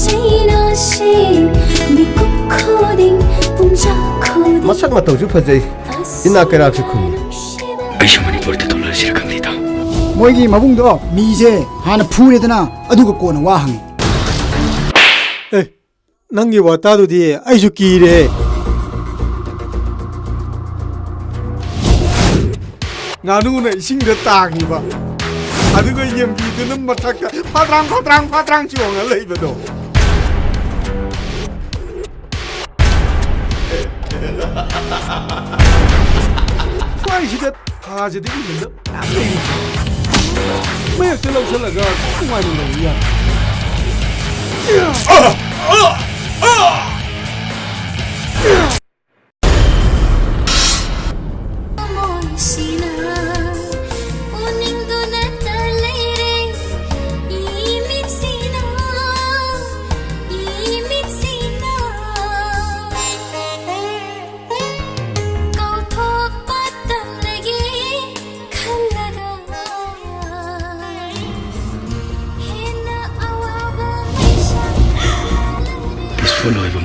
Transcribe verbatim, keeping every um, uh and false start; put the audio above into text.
ꯆꯩꯅꯥꯁꯤ ꯃꯤꯀꯨꯞ ꯈꯨꯗꯤꯡ ꯄꯨꯡꯖꯥꯛ ꯈꯨꯗꯤꯡ ꯃꯁꯛ ꯃꯇꯧꯁꯨ ꯐꯖꯩ, ꯏꯅꯥꯛ ꯀꯩꯔꯥꯛꯁꯨ ꯈꯨꯝꯃꯤ꯫ ꯑꯩꯁꯨ ꯃꯅꯤꯄꯨꯔꯗ ꯊꯣꯛꯂꯛꯑꯁꯤꯔ ꯈꯪꯗꯦ, ꯏꯇꯥꯎ꯫ ꯃꯣꯏꯒꯤ ꯃꯕꯨꯡꯗꯣ ꯃꯤꯁꯦ ꯍꯥꯟꯅ ꯐꯨꯔꯦꯗꯅ, ꯑꯗꯨꯒ ꯀꯣꯟꯅ ꯋꯥ ꯍꯪꯉꯤ꯫ ꯑꯦ, ꯅꯪꯒꯤ ꯋꯥꯇꯥꯗꯨꯗꯤ ꯑꯩꯁꯨ ꯀꯤꯔꯦ꯫ ꯉꯥꯅꯨꯅ ꯏꯁꯤꯡꯗ ꯇꯥꯈꯤꯕ, ꯑꯗꯨꯒ ꯌꯦꯟꯕꯤꯗꯨꯅ ꯃꯊꯛꯇ ꯐꯥꯗ꯭ꯔꯥꯡ ꯐꯥꯗ꯭ꯔꯥꯡ ꯐꯥꯗ꯭ꯔꯥꯡ ꯆꯣꯡꯉ ꯂꯩꯕꯗꯣ꯫ ꯁ꯭ꯋꯥꯏꯁꯤꯗ ꯊꯥꯁꯤꯗꯒꯤ ꯍꯦꯟꯅ ꯃꯌꯥꯝ ꯂꯩ꯫ ꯃꯌꯥꯝꯁꯦ ꯂꯧꯁꯤꯜꯂꯒ ꯅꯨꯡꯉꯥꯏꯅ ꯂꯩꯕ ꯌꯥꯏ꯫ ꯊꯃꯣꯏꯁꯤꯅ ꯎꯅꯤꯡꯗꯨꯅꯇ ꯂꯩꯔꯦ꯫ ꯏ ꯃꯤꯠꯁꯤꯅ, ꯏ ꯃꯤꯠꯁꯤꯅ ꯀꯥꯎꯊꯣꯛꯄ ꯇꯝꯂꯒꯦ ꯈꯜꯂꯒ ꯍꯦꯟꯅ ꯑꯋꯥꯕ ꯃꯩꯁꯥ ꯂꯩꯔꯦ꯫ ꯄꯤꯁꯐꯨꯜ ꯑꯣꯏꯕ